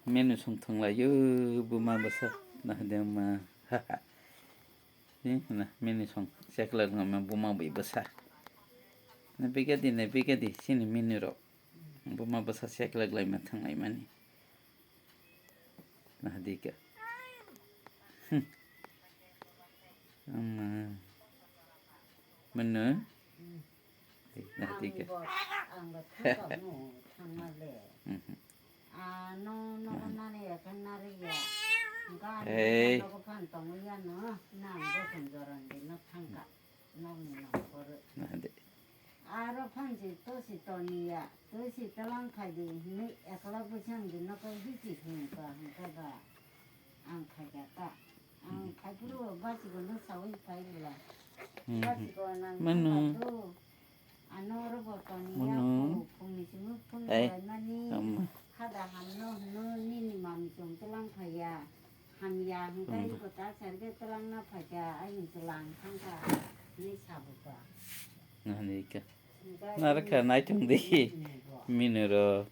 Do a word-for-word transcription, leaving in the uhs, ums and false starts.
Menu song thanglaio buma bwsa nahdema. Ni na menu song seklak nang buma bai bwsa. Na bigadi na bigadi sini menu ro. Buma bwsa seklak lai ma thang lai mani. Nahdika. Hmm. Ama. Menu. Nahdika. Ang bo, ang bo thangkha mo, thangma le. Mhm. Ah, no, no, nani ya, kan nari ya. Hey. Nogo phan tongo ya no, nang bo song joran di no thangkha. Nokni nongkhoro. Nade. Aro phansi tosi toniya, tosi talang phaidi hinwi ekla bwsang di nokol hichi hwnka hwnka ba ang khaikha ta. Ang khaikhe bo bachiko no sawi phai bwla. Hmm. Bachiko nang Manu. Thangkha do. Ano oro bo toniya Manu. Phung, phungni simi phung Hey. Khlaimani. Tama. Hada hamno hwno nini mami chong talang phaiya. Hamya hwnkhe Hmm. Iko ta sarikhe twlangna phaikha, ayung twlang thangkha hinwi sabuka. Nahani khe. Hwnkhe Narwkha naitung di. Hinwi bo. Minuro.